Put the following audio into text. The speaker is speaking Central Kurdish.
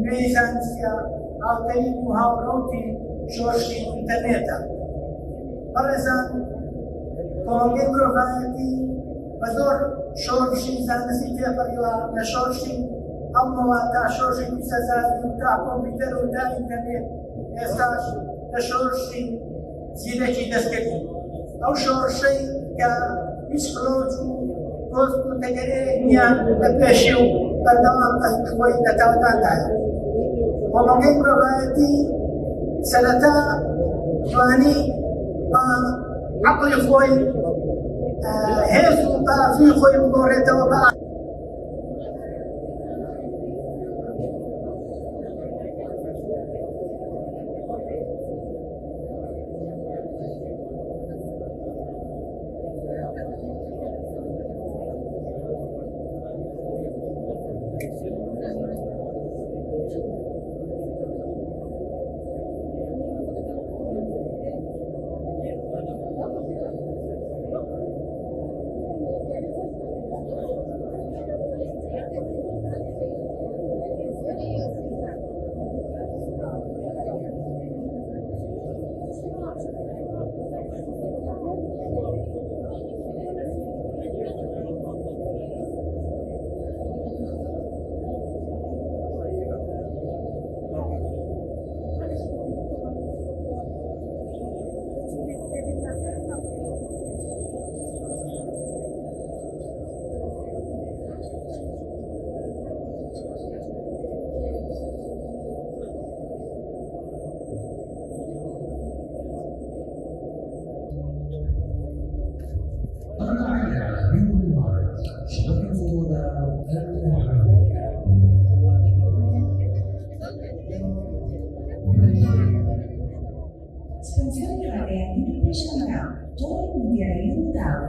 نوێی زانستیە، هاوتەریب و هاوڕەوتی شۆڕشی ئینتەرنێتە. بەڕێزان، کۆمەڵگەی مرۆڤایەتی بە زۆر شۆڕشی زانستی تێپەڕیوە، لە شۆڕشی ئەمڕۆوە تا شۆڕشی پیشەسازی و تا کۆمپیوتەر و تا ئینتەرنێت، ئێستاش لە شۆڕشی زیرەکی دەستکردی، ئەو شۆڕشەی کە هیچ خلۆچ و کۆست و تەگەرەیەک نییە لە پێشی و بەردەوام ئەسپی خۆی لە تاوداندایە. کۆمەڵگەی مرۆڤایەتی سەرەتا توانی بە عەقڵی خۆی هێز و بازووی خۆی بگۆڕێتەوە بە سپۆنسەری ڕاگەیاندنی پێشانگا، تۆڕی میدیایی ڕووداو.